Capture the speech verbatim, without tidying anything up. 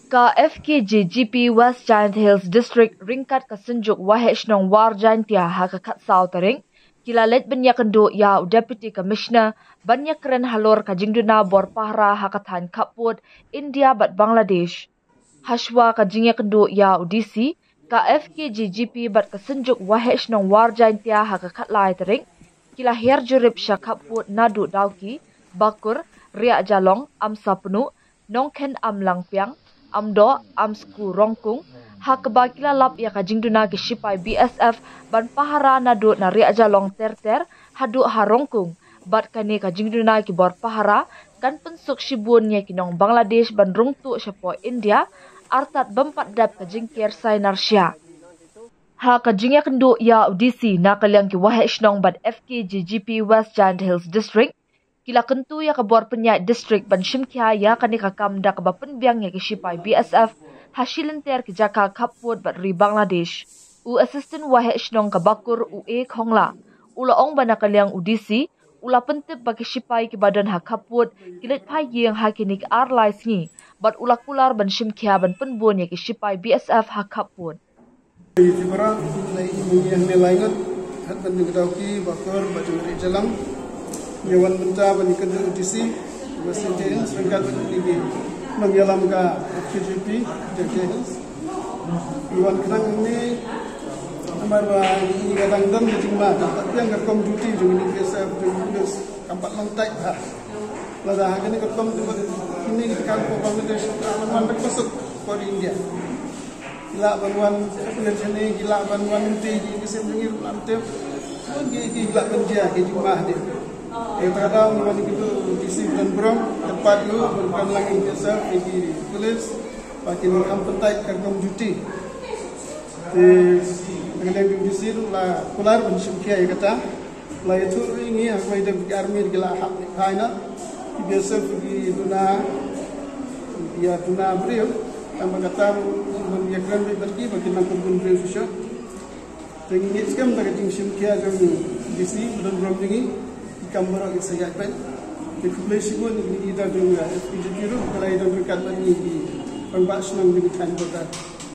Ka F K J G P West Jaintia Hills District ryngkat ka Synjuk Waheh Shnong War Jaintia ha ka khatsaw tarik ki la leit ban ïakynduh ïa u Deputy Commissioner ban ïakren halor ka jingduna bor pahara ha ka thaiñ khappud India bad Bangladesh. Hashwa ka jingïakynduh ïa u D C, ka F K J G P bad ka Synjuk Waheh Shnong War Jaintia ha ka khatlai tarik ki la hiar jurip sha khappud naduh Dawki, Bakur, Riahjalong, Amsapnu, Nongkhen Amlangpiang, Amdoh, Amsku, Rongkung, ha kaba ki la lap ïa ka jingduna ki shipai B S F ban pahara naduh na Riahjalong ter ter haduh ha Rongkung. Bad kane ka jingduna ki bor pahara kan pynsuk shibun ïa ki nong Bangladesh ban rung tuh shapoh India, artat bym pat dep ka jingker sainar sha. Ha ka jingïakynduh ïa u D C na ka liang ki Waheh Shnong bad F K J G P West Jaintia Hills District, ki la kyntu ïa ka bor pynïaid district ban shimkhia ïa kane ka kam da kaba pynbiang ïa ki shipai B S F ha shilynter ki jaka khappud bad ri Bangladesh. U Assistant Waheh Shnong ka Bakur, u A Khongla, u la ong ba na ka liang u D C u la pyntip ba ki shipai kiba don ha khappud ki leit phai ïing ha kine ki ar lai sngi, bad u la kular ban shimkhia ban pynbun ïa ki shipai B S F ha khappud. Ki para, ki la ïa ïa ne lai ngut, hat ban jong ka Dawki, Bakur, bad jong ka Riahjalong. Ïa wan mynta ban ïakynduh D C, West Jaintia Hills, ryngkat bad ki nongïalam ka F K J P Jaintia Hills. Ïa wan khnang ne, namar ba ïa ka dang don ka jingma, ka pat biang ka rukom duty jong ki B S F, jong ki police, kam pat long tight ha. Lada ha kane ka rukom duty, kine ki kam ko Bangladesh, ka wan wan bad ka suk ko India. Ki lah ban wan, ki lah ban wan mynta ki, ki sem jingir lam tem. Ki, ki lah ban jia ki jingma de. Te ta daw ngi wan ki tu D C Don Brom, tempat lu berkan lagi biasa ki police, pakin kam pentai ka rukom duty. Te ngi D C tu la kular ban shimkhia ïa kata. La ïathuh ïa ngi ha kawei de ki army ki la hap ni phaina. Ki biasa ki duna, ïa duna briew. Tang ba kata ban ïakren bad ki ba ki nang pynbun briew shisha. Te ngi ngeit skhem da ka jingshimkhia jong D C Don Brom jong ngi, ki kam baroh ki sa ïaid beit. Te khublei shibun ïa ngi da jong F K J P ruh, ka la ïadon ryngkat bad ngi ki rangbah shnong jong ki thaiñ border.